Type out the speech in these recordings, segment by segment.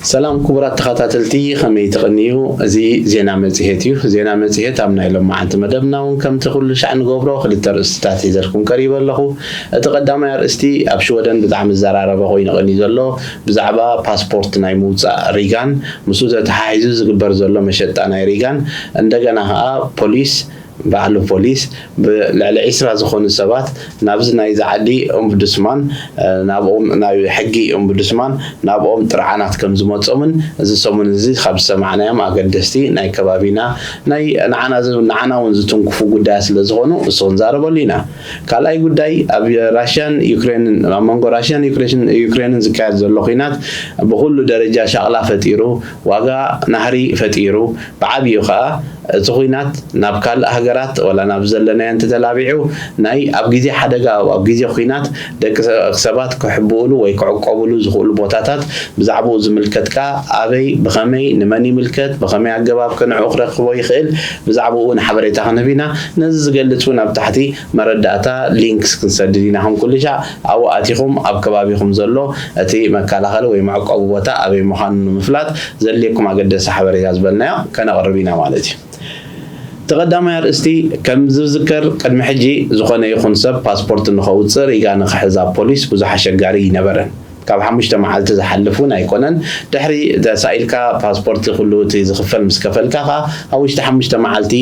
ሰላም ክቡራት ተኸታተልቲ፣ ከመይ ትቕንዩ? እዚ ዜና መጽሔት እዩ። ዜና መጽሔት ኣብ ናይ ሎማዓንቲ መደብና እውን ከምቲ ኩሉ ሻዕ ንገብሮ ክልተ ርእስትታት ሒዘልኩም ቀሪበ ኣለኹ። እቲ ቀዳማይ ኣርእስቲ ኣብ ሽወደን ብጣዕሚ ዘራረበ ኮይኑ ቀኒ ዘሎ ብዛዕባ ፓስፖርት ናይ ምውጻእ ሪጋን ምስኡ ተተሓሒዙ ዝግበር ዘሎ መሸጣ ናይ ሪጋን፣ እንደገና ከዓ ፖሊስ ባዕሉ ፖሊስ ብልዕሊ ዒስራ ዝኾኑ ሰባት ናብዚ ናይዚ ዓዲ ኦምቡድስማን ናብኦም ናይ ሕጊ ኦምቡድስማን ናብኦም ጥርዓናት ከም ዝመጾምን እዚ ሰሙን እዚ ካብ ዝሰማዕናዮም ኣገደስቲ ናይ ከባቢና ናይ ንዓና እውን ዝትንክፉ ጉዳያት ስለ ዝኾኑ እሱ ክንዛረበሉ ኢና። ካልኣይ ጉዳይ ኣብ ራሽያን ዩክሬንን ኣብ መንጎ ራሽያን ዩክሬንን ዝካየድ ዘሎ ኲናት ብኩሉ ደረጃ ሻቕላ ፈጢሩ ዋጋ ናህሪ ፈጢሩ ብዓብዩ ከዓ እቲ ኹናት ናብ ካልእ ሃገራት ወላ ናብ ዘለናዮ እንተተላቢዑ ናይ ኣብ ግዜ ሓደጋ ኣብ ግዜ ኹናት ደቂ ሰባት ክሕብኡሉ ወይ ክዕቆብሉ ዝኽእሉ ቦታታት ብዛዕባኡ ዝምልከት ከዓ ኣበይ ብኸመይ ንመን ይምልከት ብኸመይ ኣገባብ ከንዕኡ ክረክቦ ይኽእል ብዛዕባኡ እውን ሓበሬታ ክንህብ ኢና። ነዚ ዝገልፅ እውን ኣብ ታሕቲ መረዳእታ ሊንክስ ክንሰድድ ኢና። ከም ኩሉ ሻዕ ኣብኡ ኣቲኹም ኣብ ከባቢኹም ዘሎ እቲ መከላኸሊ ወይ መዕቆቢ ቦታ ኣበይ ምዃኑ ንምፍላጥ ዘድልየኩም ኣገደሲ ሓበሬታ ዝበልናዮ ከነቕርብ ኢና ማለት እዩ። እቲ ቀዳማይ ኣርእስቲ ከም ዝዝከር ቅድሚ ሕጂ ዝኾነ ይኹን ሰብ ፓስፖርት ንኸውፅእ ሪጋ ንኽሕዝ ኣብ ፖሊስ ብዙሕ ኣሸጋሪ ይነበረን። ካብ ሓሙሽተ መዓልቲ ዝሓልፍ እውን ኣይኮነን። ድሕሪ ተሳኢልካ ፓስፖርት ኩሉ እቲ ዝኽፈል ምስ ከፈልካ ከዓ ኣብ ውሽጢ ሓሙሽተ መዓልቲ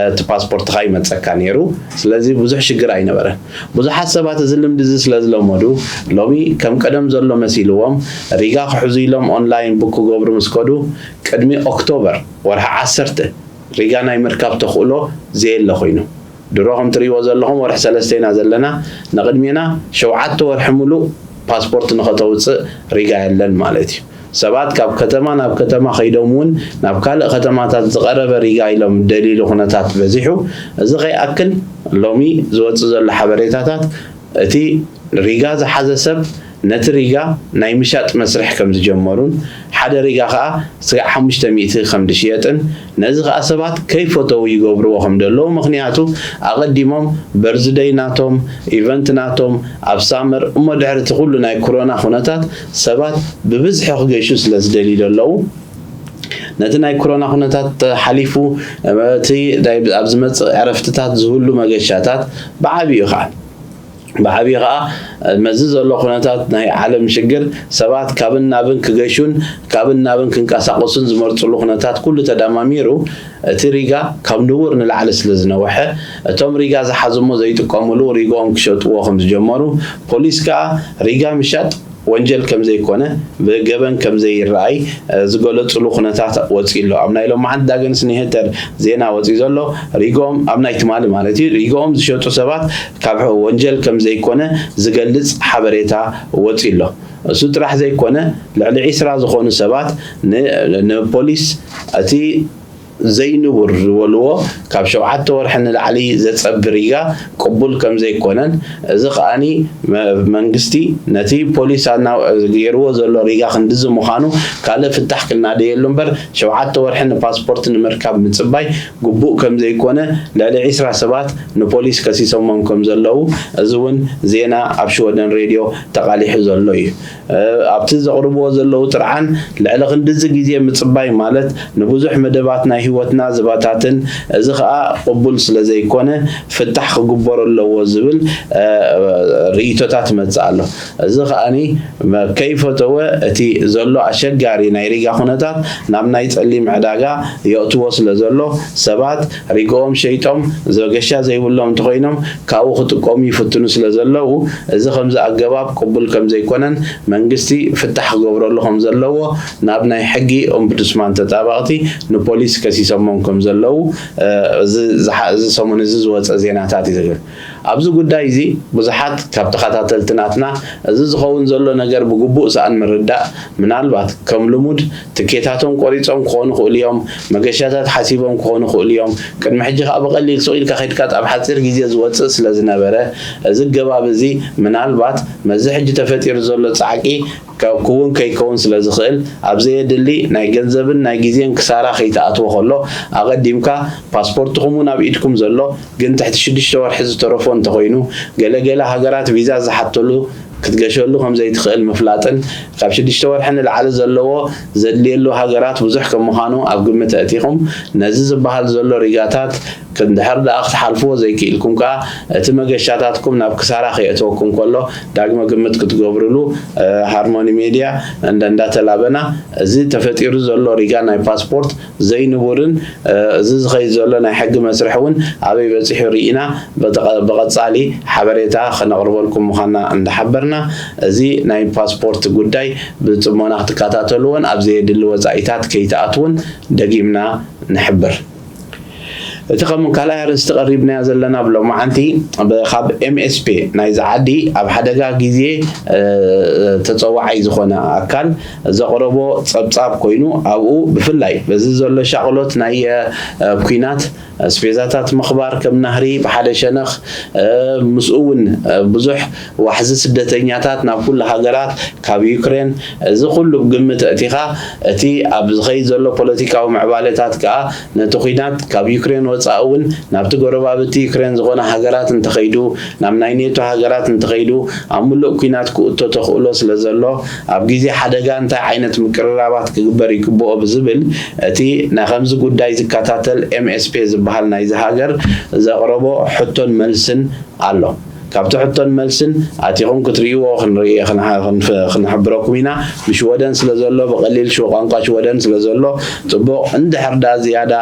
እቲ ፓስፖርትኻ ይመፀካ ነይሩ። ስለዚ ብዙሕ ሽግር ኣይነበረን። ብዙሓት ሰባት እዚ ልምዲ እዚ ስለ ዝለመዱ ሎሚ ከም ቀደም ዘሎ መሲልዎም ሪጋ ክሕዙ ኢሎም ኦንላይን ቡክ ክገብሩ ምስ ከዱ ቅድሚ ኦክቶበር ወርሒ ዓሰርተ ሪጋ ናይ ምርካብ ተኽእሎ ዘየለ ኮይኑ ድሮ ከም ትሪእዎ ዘለኹም ወርሒ ሰለስተ ኢና ዘለና። ንቕድሜና ሸውዓተ ወርሒ ሙሉእ ፓስፖርት ንኸተውፅእ ሪጋ የለን ማለት እዩ። ሰባት ካብ ከተማ ናብ ከተማ ከይዶም እውን ናብ ካልእ ከተማታት ዝቐረበ ሪጋ ኢሎም ደልይሉ ኩነታት በዚሑ። እዚ ከይኣክል ሎሚ ዝወፅእ ዘሎ ሓበሬታታት እቲ ሪጋ ዝሓዘ ሰብ ነቲ ሪጋ ናይ ምሻጥ መስርሕ ከም ዝጀመሩን ሓደ ሪጋ ከዓ ስጋዕ ሓሙሽተ ሚእቲ ከም ዝሽየጥን ነዚ ከዓ ሰባት ከይፈተው ይገብርዎ ከም ዘለዉ ምክንያቱ ኣቐዲሞም በርዝደይ ናቶም ኢቨንት ናቶም ኣብ ሳመር እሞ ድሕሪ እቲ ኩሉ ናይ ኮሮና ኩነታት ሰባት ብብዝሒ ክገሹ ስለ ዝደልዩ ዘለዉ ነቲ ናይ ኮሮና ኩነታት ሓሊፉ እቲ ኣብ ዝመፅእ ዕረፍትታት ዝህሉ መገሻታት ብዓብዩ ከዓ ብዓብዪ ከዓ መዚ ዘሎ ኩነታት ናይ ዓለም ሽግር ሰባት ካብን ናብን ክገሹን ካብን ናብን ክንቀሳቀሱን ዝመርፅሉ ኩነታት ኩሉ ተዳማሚሩ እቲ ሪጋ ካብ ንቡር ንላዕሊ ስለ ዝነውሐ እቶም ሪጋ ዝሓዙሞ ዘይጥቀሙሉ ሪግኦም ክሸጥዎ ከም ዝጀመሩ ፖሊስ ከዓ ሪጋ ምሻጥ ወንጀል ከም ዘይኮነ ብገበን ከም ዘይረኣይ ዝገለፅሉ ኩነታት ወፂ ኣሎ። ኣብ ናይ ሎማዓንቲ ዳገንስ ኒሄተር ዜና ወፂ ዘሎ ሪግኦም ኣብ ናይ ትማሊ ማለት እዩ ሪግኦም ዝሸጡ ሰባት ካብ ወንጀል ከም ዘይኮነ ዝገልፅ ሓበሬታ ወፂ ኣሎ። እሱ ጥራሕ ዘይኮነ ልዕሊ ዒስራ ዝኾኑ ሰባት ንፖሊስ እቲ ዘይንቡር ዝበልዎ ካብ ሸውዓተ ወርሒ ንላዕሊ ዘፀቢ ሪጋ ቅቡል ከም ዘይኮነን እዚ ከኣኒ መንግስቲ ነቲ ፖሊስ ገይርዎ ዘሎ ሪጋ ክንድዚ ምዃኑ ካልእ ፍታሕ ክናደየሉ እምበር ሸውዓተ ወርሒ ንፓስፖርት ንምርካብ ምፅባይ ግቡእ ከም ዘይኮነ ልዕሊ ዒስራ ሰባት ንፖሊስ ከሲሶሞም ከም ዘለዉ እዚ እውን ዜና ኣብ ሽወደን ሬድዮ ተቓሊሑ ዘሎ እዩ። ኣብቲ ዘቕርብዎ ዘለዉ ጥርዓን ልዕሊ ክንድዚ ግዜ ምፅባይ ማለት ንብዙሕ መደባት ናይ ህይወትና ዝበታትን እዚ ከዓ ቅቡል ስለ ዘይኮነ ፍታሕ ክግበሮ ኣለዎ ዝብል ርእይቶታት ይመፅእ ኣሎ። እዚ ከዓኒ ከይፈተወ እቲ ዘሎ ኣሸጋሪ ናይ ሪጋ ኩነታት ናብ ናይ ፀሊም ዕዳጋ የእትዎ ስለ ዘሎ ሰባት ሪግኦም ሸይጦም ዘገሻ ዘይብሎም እንተኾይኖም ካብኡ ክጥቀሙ ይፍትኑ ስለ ዘለዉ እዚ ከምዚ ኣገባብ ቅቡል ከም ዘይኮነን መንግስቲ ፍታሕ ክገብረሉ ከም ዘለዎ ናብ ናይ ሕጊ ኦምቡድስማን ተጣባቕቲ ንፖሊስ ከሲሶሞም ከም ዘለዉ እዚ ሰሙን እዚ ዝወፀ ዜናታት እዩ ዝብል። ኣብዚ ጉዳይ እዚ ብዙሓት ካብ ተኸታተልቲ ናትና እዚ ዝኸውን ዘሎ ነገር ብግቡእ ሰኣን ምርዳእ ምናልባት ከም ልሙድ ትኬታቶም ቆሪፆም ክኾኑ ይኽእሉ እዮም፣ መገሻታት ሓሲቦም ክኾኑ ይኽእሉ እዮም። ቅድሚ ሕጂ ከዓ ብቐሊል ሱቕ ኢልካ ከይድካ ኣብ ሓፂር ግዜ ዝወፅእ ስለ ዝነበረ እዚ ኣገባብ እዚ ምናልባት መዚ ሕጂ ተፈጢሩ ዘሎ ፃዕቂ ክውን ከይከውን ስለ ዝኽእል ኣብ ዘየድሊ ናይ ገንዘብን ናይ ግዜን ክሳራ ከይትኣትዎ ከሎ ኣቐዲምካ ፓስፖርትኹም እውን ኣብ ኢድኩም ዘሎ ግን ትሕቲ ሽዱሽተ ወርሒ ዝተረፎ እንተኾይኑ ገለገለ ሃገራት ቪዛ ዝሓተሉ ክትገሸሉ ከም ዘይትኽእል ምፍላጥን፣ ካብ ሽዱሽተ ወርሒ ንላዕሊ ዘለዎ ዘድልየሉ ሃገራት ብዙሕ ከም ምዃኑ ኣብ ግምት ኣእቲኹም፣ ነዚ ዝበሃል ዘሎ ሪጋታት እንድሕር ደኣ ክትሓልፍዎ ዘይክኢልኩም ከኣ፣ እቲ መገሻታትኩም ናብ ክሳራ ከየእትወኩም ከሎ ዳግመ ግምት ክትገብርሉ፣ እ፣ ሃርሞኒ ሜድያ እንዳ-፣ እንዳተላበና፣ እዚ ተፈጢሩ ዘሎ ሪጋ ናይ ፓስፖርት ዘይንቡርን፣ እ፣ እዚ ዝኸይድ ዘሎ ናይ ሕጊ መስርሕ እውን ኣበይ በጺሑ ርኢና፣ ብተቐ-፣ ብቐጻሊ ሓበሬታ ከነቕርበልኩም ምዃንና እንዳሓበርና፣ እዚ ናይ ፓስፖርት ጉዳይ ብጽሞና ክትከታተልዎን ኣብ ዘየድሊ ወጻኢታት ከይትኣትውን ደጊምና ንሕብር። እቲ ከም ካልኣይ ኣርእስቲ ቀሪብናዮ ዘለና ብሎማዓንቲ ብ-፣ ካብ ኤም ኤስ ፒ ናይዚ ዓዲ ኣብ ሓደጋ ግዜ፣ እ፣ ተጸዋዓይ ዝኾነ ኣካል ዘቕረቦ ጸብጻብ ኮይኑ፣ ኣብኡ ብፍላይ በዚ ዘሎ ሻቕሎት ናይ፣ እ፣ ኲናት፣ ኣስቤዛታት ምኽባር ከም ናህሪ ብሓደ ሸነኽ፣ እ፣ ምስኡ እውን፣ እ፣ ብዙሕ ዋሕዚ ስደተኛታት ናብ ኩሉ ሃገራት ካብ ዩክሬን፣ እዚ ኩሉ ብግምት ኣእቲኻ፣ እቲ ኣብ ዝኸይድ ዘሎ ፖለቲካዊ ምዕባለታት ከኣ ነቲ ኲናት ካብ ዩክሬን ወጻኢ እውን ናብቲ ጎረባብቲ ዩክሬን ዝኾና ሃገራት እንተኸይዱ፣ ናብ ናይ ኔቶ ሃገራት እንተኸይዱ፣ ኣብ ምሉእ ኲናት ክእቶ ተኽእሎ ስለ ዘሎ፣ ኣብ ግዜ ሓደጋ እንታይ ዓይነት ምቅርራባት ክግበር ይግብኦ ብዝብል፣ እቲ ናይ ከምዚ ጉዳይ ዝከታተል ኤም ኤስ ፒ ዝበሃል ናይዚ ሃገር ዘቕረቦ ሕቶን መልስን ኣሎ። ካብቲ ሕቶን መልስን ኣቲኹም ክትርእይዎ ክንርኢ-፣ ክንሓ-፣ ክንፍ-፣ ክንሕብረኩም ኢና። ብሽወደን ስለ ዘሎ፣ ብቐሊል ሽወ-፣ ቋንቋ ሽወደን ስለ ዘሎ፣ ጽቡቕ፣ እንድሕር ዳ ዝያዳ፣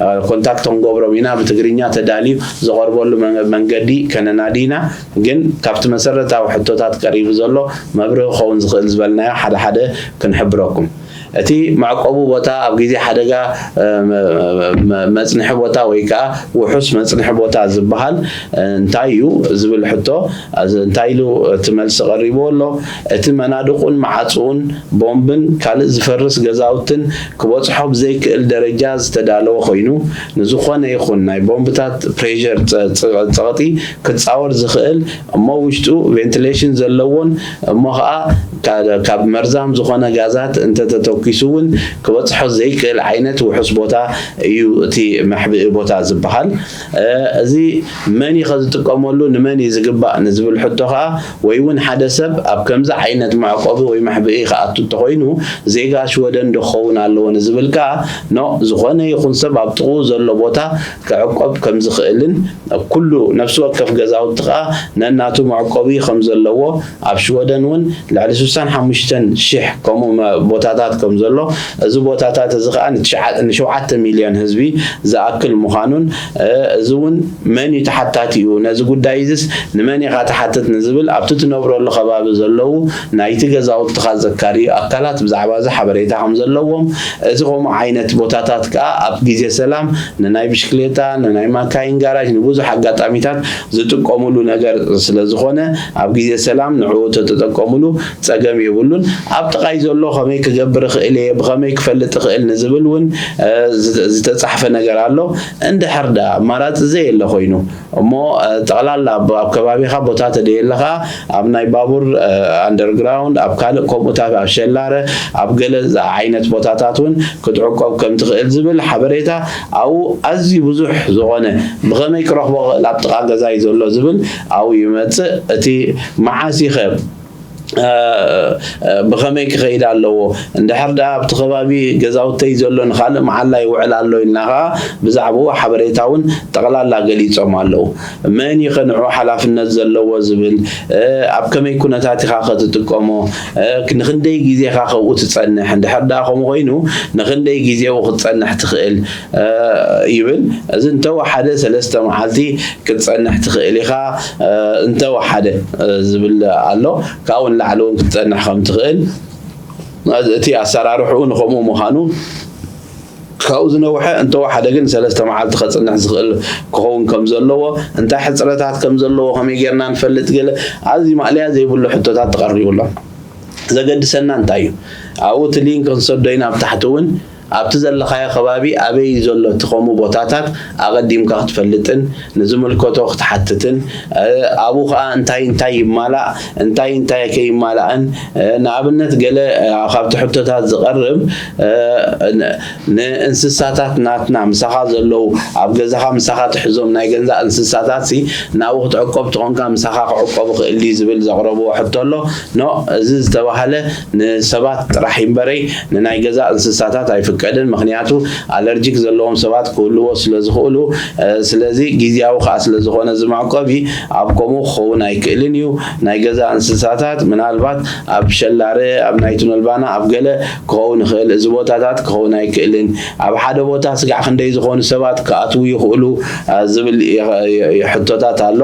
እ፣ ኮንታክት ክንገብሮም ኢና። ብትግርኛ ተዳልዩ ዝቐርበሉ መ-፣ መንገዲ ከነናዲ ኢና። ግን ካብቲ መሰረታዊ ሕቶታት ቀሪቡ ዘሎ መብርሂ ክኸውን ዝኽእል ዝበልናዮ ሓደ ሓደ ክንሕብረኩም። እቲ መዕቆቢ ቦታ ኣብ ግዜ ሓደጋ፣ እ፣ መ-፣ መ-፣ መጽንሒ ቦታ ወይ ከኣ ውሑስ መጽንሒ ቦታ ዝበሃል፣ እ፣ እንታይ እዩ ዝብል ሕቶ፣ እዚ እንታይ ኢሉ እቲ መልሲ ቀሪቡ ኣሎ? እቲ መናድቑን መዓጽኡን ቦምብን ካልእ ዝፈርስ ገዛውትን ክበጽሖ ብዘይክእል ደረጃ ዝተዳለወ ኮይኑ፣ ንዝኾነ ይኹን ናይ ቦምብታት ፕሬሸር ጸ-፣ ጸ-፣ ጸቕጢ ክጻወር ዝኽእል፣ እሞ ውሽጡ ቬንቲሌሽን ዘለዎን፣ እሞ ኸኣ ካ-፣ ካብ መርዛም ዝኾነ ጋዛት እንተተተኪሱ እውን ክበጽሖ ዘይክእል ዓይነት ውሑስ ቦታ እዩ እቲ መሕብኢ ቦታ ዝበሃል። እ፣ እዚ መን እዩ ከ ዝጥቀመሉ፣ ንመን እዩ ዝግባእ ንዝብል ሕቶ ኸኣ፣ ወይ እውን ሓደ ሰብ ኣብ ከምዚ ዓይነት መዕቆቢ ወይ መሕብኢ ክኣቱ እንተኾይኑ፣ ዜጋ ሽወደን ዶ ክኸውን ኣለዎ ንዝብል ከኣ፣ ኖ፣ ዝኾነ ይኹን ሰብ ኣብ ጥቕኡ ዘሎ ቦታ ክዕቆብ ከም ዝኽእልን፣ ኩሉ ነፍሲ ወከፍ ገዛውቲ ከኣ ነናቱ መዕቆቢ ከም ዘለዎ፣ ኣብ ሽወደን እውን ልዕሊ ስሳን ሓሙሽተን ሽሕ ከምኡ መ-፣ ቦታታት ከም ዘሎ፣ እዚ ቦታታት እዚ ከኣ ንትሽዓ-፣ ንሸውዓተ ሚልዮን ህዝቢ ዝኣክል ምዃኑን፣ እ፣ እዚ እውን መን እዩ ተሓታቲኡ፣ ነዚ ጉዳይ እዚስ ንመን ኢኻ ትሓትት ንዝብል፣ ኣብቲ ትነብረሉ ከባቢ ዘለዉ ናይቲ ገዛውትኻ ዘካርዩ ኣካላት ብዛዕባ እዚ ሓበሬታ ከም ዘለዎም፣ እዚ ከምኡ ዓይነት ቦታታት ከኣ ኣብ ግዜ ሰላም ንናይ ብሽክሌታ፣ ንናይ ማካይን ጋራጅ፣ ንብዙሕ ኣጋጣሚታት ዝጥቀሙሉ ነገር ስለ ዝኾነ፣ ኣብ ግዜ ሰላም ንዕኡ ተተጠቀሙሉ ጸገም የብሉን። ኣብ ጥቓይ ዘሎ ከመይ ክገብር እኽእል እየ፣ ብኸመይ ክፈልጥ እኽእል ንዝብል እውን፣ እ፣ ዝተ-፣ ዝተጻሕፈ ነገር ኣሎ። እንድሕር ደኣ ኣማራጺ ዘየለ ኮይኑ፣ እሞ፣ እ፣ ጠቕላላ ኣብ፣ ኣብ ከባቢኻ ቦታ ተደየለ ኸኣ፣ ኣብ ናይ ባቡር፣ እ፣ ኣንደርግራውንድ፣ ኣብ ካልእ ከምኡታት፣ ኣብ ሸላረ፣ ኣብ ገለ ዓይነት ቦታታት እውን ክትዕቆብ ከም ትኽእል ዝብል ሓበሬታ ኣብኡ ኣዝዩ ብዙሕ ዝኾነ፣ ብኸመይ ክረኽቦ ክእል፣ ኣብ ጥቓ ገዛይ ዘሎ ዝብል ኣብኡ ይመጽእ። እቲ መዓስ ኢኸ፣ እ፣ እ፣ ብኸመይ ክኸይድ ኣለዎ፣ እንድሕር ደኣ ኣብቲ ከባቢ ገዛውተይ ዘሎ ንኻልእ መዓላ ይውዕል ኣሎ ኢልና ኸኣ ብዛዕባኡ ሓበሬታ እውን ጠቕላላ ገሊጾም ኣለዉ። መን እዩ ከ ንዕኡ ሓላፍነት ዘለዎ ዝብል፣ እ፣ ኣብ ከመይ ኩነታት ኢኻ ከ ትጥቀሞ፣ እ፣ ንኽንደይ ግዜ ኢኻ ከብኡ ትጸንሕ፣ እንድሕር ደኣ ከምኡ ኮይኑ ንኽንደይ ግዜ ኣብኡ ክትጸንሕ ትኽእል፣ እ፣ ይብል። እዚ እንተወሓደ ሰለስተ መዓልቲ ክትጸንሕ ትኽእል ኢኻ፣ እ፣ እንተወሓደ፣ እ፣ ዝብል ኣሎ። ካብኡ ንላዕሊ እውን ክትጸንሕ ከም ትኽእል፣ እቲ ኣሰራርሕኡ ንኸምኡ ምዃኑ፣ ካብኡ ዝነውሐ እንተወሓደ ግን ሰለስተ መዓልቲ ከጽንሕ ዝኽእል ክኸውን ከም ዘለዎ፣ እንታይ ሕጽረታት ከም ዘለዎ ከመይ ጌርና ንፈልጥ፣ ገለ ኣዝዩ ማእለያ ዘይብሉ ሕቶታት ተቐሪቡ ኣሎ። ዘገድሰና እንታይ እዩ? ኣብኡ እቲ ሊንክ ክንሰዶ ኢና፣ ኣብ ታሕቲ እውን ኣብቲ ዘለኻዮ ከባቢ ኣበይ እዩ ዘሎ እቲ ከምኡ ቦታታት ኣቐዲምካ ክትፈልጥን ንዝምልከቶ ክትሓትትን፣ እ፣ ኣብኡ ኸኣ እንታይ እንታይ ይማላእ፣ እንታይ እንታይ ከይማላእን፣ እ፣ ንኣብነት ገለ፣ እ፣ ካብቲ ሕቶታት ዝቐርብ፣ እ፣ ን-፣ ንእንስሳታት ናትና ምሳኻ ዘለዉ ኣብ ገዛኻ ምሳኻ ትሕዞም ናይ ገዛ እንስሳታትሲ ናብኡ ክትዕቆብ ተኾንካ ምሳኻ ክዕቆብ ይኽእል ድዩ ዝብል ዘቕረብዎ ሕቶ ኣሎ። ኖ፣ እዚ ዝተባህለ ንሰባት ጥራሕ ይንበረይ ንናይ ገዛ እንስሳታት ኣይፍቀድን። ምኽንያቱ ኣለርጂክ ዘለዎም ሰባት ክህልዎ ስለ ዝኽእሉ፣ እ፣ ስለዚ ግዝያዊ ከኣ ስለ ዝኾነ እዚ መዕቆቢ ኣብ ከምኡ ክኸውን ኣይክእልን እዩ። ናይ ገዛ እንስሳታት ምናልባት ኣብ ሸላረ፣ ኣብ ናይ ቱነልባና፣ ኣብ ገለ ክኸውን ይኽእል። እዚ ቦታታት ክኸውን ኣይክእልን። ኣብ ሓደ ቦታ ስጋዕ ክንደይ ዝኾኑ ሰባት ክኣትዉ ይኽእሉ፣ እ፣ ዝብል ይ-፣ ይ-፣ ይ-፣ ሕቶታት ኣሎ።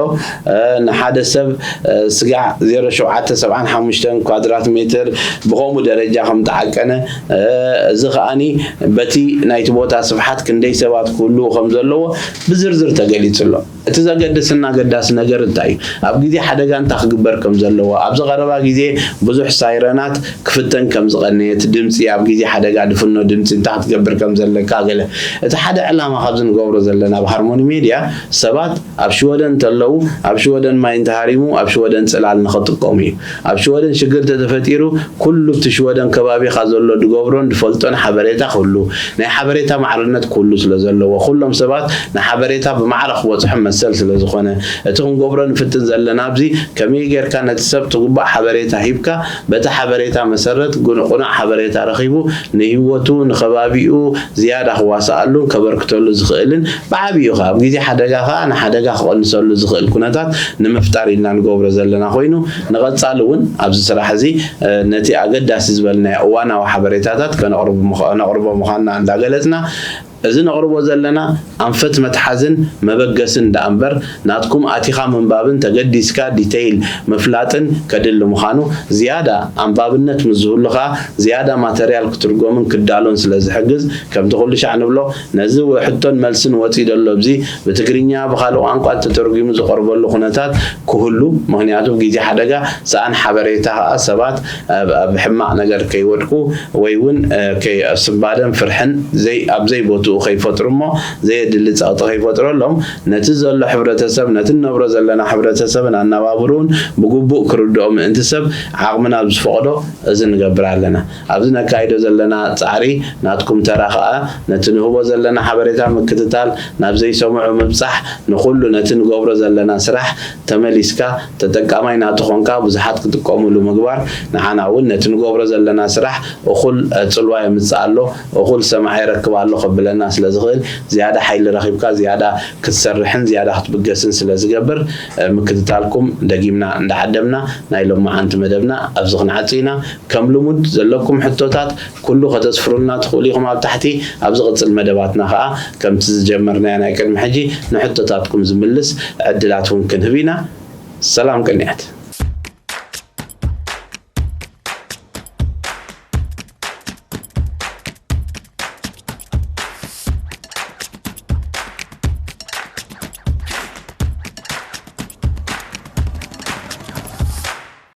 እ፣ ንሓደ ሰብ፣ እ፣ ስጋዕ ዜሮ ሸውዓተ ሰብዓን ሓሙሽተን ኳድራት ሜትር ብኸምኡ ደረጃ ከም ተዓቀነ፣ እ፣ እዚ ከኣኒ በቲ ናይቲ ቦታ ስፍሓት ክንደይ ሰባት ክህልዉ ከም ዘለዎ ብዝርዝር ተገሊጹ ኣሎ። እቲ ዘገድስን ኣገዳሲ ነገር እንታይ እዩ? ኣብ ግዜ ሓደጋ እንታይ ክግበር ከም ዘለዎ፣ ኣብዚ ቀረባ ግዜ ብዙሕ ሳይረናት ክፍተን ከም ዝቐነየ፣ እቲ ድምጺ ኣብ ግዜ ሓደጋ ድፍኖ ድምጺ እንታይ ክትገብር ከም ዘለካ ገለ። እቲ ሓደ ዕላማ ካብዚ ንገብሮ ዘለና ኣብ ሃርሞኒ ሜድያ ሰባት ኣብ ሽወደን እንተለዉ ኣብ ሽወደን ማይ እንተሃሪሙ ኣብ ሽወደን ጽላል ንኽጥቀሙ እዩ። ኣብ ሽወደን ሽግር ተተፈጢሩ ኩሉ እቲ ሽወደን ከባቢኻ ዘሎ ድገብሮን ድፈልጦን ሓበሬታ ክህሉ፣ ናይ ሓበሬታ ማዕርነት ክህሉ ስለ ዘለዎ፣ ኩሎም ሰባት ንሓበሬታ ብማዕረ ክበጽሖም መሰል ስለ ዝኾነ፣ እቲ ክንገብሮ ንፍትን ዘለና ኣብዚ ከመይ ጌርካ ነቲ ሰብ ትግባእ ሓበሬታ ሂብካ፣ በቲ ሓበሬታ መሰረት ጉን-፣ ቁኑዕ ሓበሬታ ረኺቡ ንህይወቱ ንኸባቢኡ ዝያዳ ክዋስኣሉን ከበርክተሉ ዝኽእልን ብዓብዩ ኸኣ ኣብ ግዜ ሓደጋ ኸኣ ንሓደጋ ክቐንሰሉ ዝኽእል ኩነታት ንምፍጣር ኢልና ንገብሮ ዘለና ኮይኑ፣ ንቐጻሊ እውን ኣብዚ ስራሕ እዚ፣ እ፣ ነቲ ኣገዳሲ ዝበልናዮ እዋናዊ ሓበሬታታት ከነቕርቡ ምዃ-፣ ነቕርቦ ምዃንና እንዳገለጽና፣ እዚ ነቕርቦ ዘለና ኣንፈት መትሓዝን መበገስን ደኣ እምበር፣ ናትኩም ኣቲኻ ምንባብን ተገዲስካ ዲተይል ምፍላጥን ከድሊ ምዃኑ፣ ዝያዳ ኣንባብነት ምስ ዝህሉ ኸኣ ዝያዳ ማተርያል ክትርጎምን ክዳሎን ስለ ዝሕግዝ፣ ከምቲ ኩሉ ሻዕ ንብሎ፣ ነዚ ሕቶን መልስን ወጺኡ ደሎ ኣብዚ ብትግርኛ ብኻልእ ቋንቋ ተተርጒሙ ዝቐርበሉ ኩነታት ክህሉ፣ ምኽንያቱ ኣብ ግዜ ሓደጋ ሰኣን ሓበሬታ ኸኣ ሰባት ኣብ፣ ኣብ ሕማቕ ነገር ከይወድቁ ወይ እውን፣ እ፣ ከይ-፣ ኣብ ስንባደን ፍርሕን ዘይ-፣ ኣብ ዘይቦትኡ ከይፈጥሩ እሞ ዘየድሊ ጸቕጢ ከይፈጥረሎም ነቲ ዘሎ ሕብረተሰብ፣ ነቲ ንነብሮ ዘለና ሕብረተሰብን ኣነባብርኡን ብግቡእ ክርድኦ ምእንቲ ሰብ ዓቕምና ኣብ ዝፈቕዶ እዚ ንገብር ኣለና። ኣብዚ ነካይዶ ዘለና ጻዕሪ ናትኩም ተራ ኸኣ ነቲ ንህቦ ዘለና ሓበሬታ ምክትታል፣ ናብ ዘይሰምዑ ምብጻሕ፣ ንኹሉ ነቲ ንገብሮ ዘለና ስራሕ ተመሊስካ ተጠቃማይ ናቱ ኾንካ ብዙሓት ክጥቀሙሉ ምግባር፣ ንዓና እውን ነቲ ንገብሮ ዘለና ስራሕ እኹል፣ እ፣ ጽልዋ የምጽእ ኣሎ፣ እኹል ሰማዒ ይረክብ ኣሎ ከብለና ስለ ዝኽእል፣ ዝያዳ ሓይሊ ረኺብካ ዝያዳ ክትሰርሕን ዝያዳ ክትብገስን ስለ ዝገብር፣ እ፣ ምክትታልኩም ደጊምና እንዳዓደምና ናይ ሎማዓንቲ መደብና ኣብዚ ክንዓጽ ኢና። ከም ልሙድ ዘለኩም ሕቶታት ኩሉ ከተስፍሩልና ትኽእሉ ኢኹም ኣብ ታሕቲ። ኣብ ዝቕጽል መደባትና ኸኣ ከምቲ ዝጀመርናዮ ናይ ቅድሚ ሕጂ ንሕቶታትኩም ዝምልስ ዕድላት እውን ክንህብ ኢና። ሰላም ቅንያት።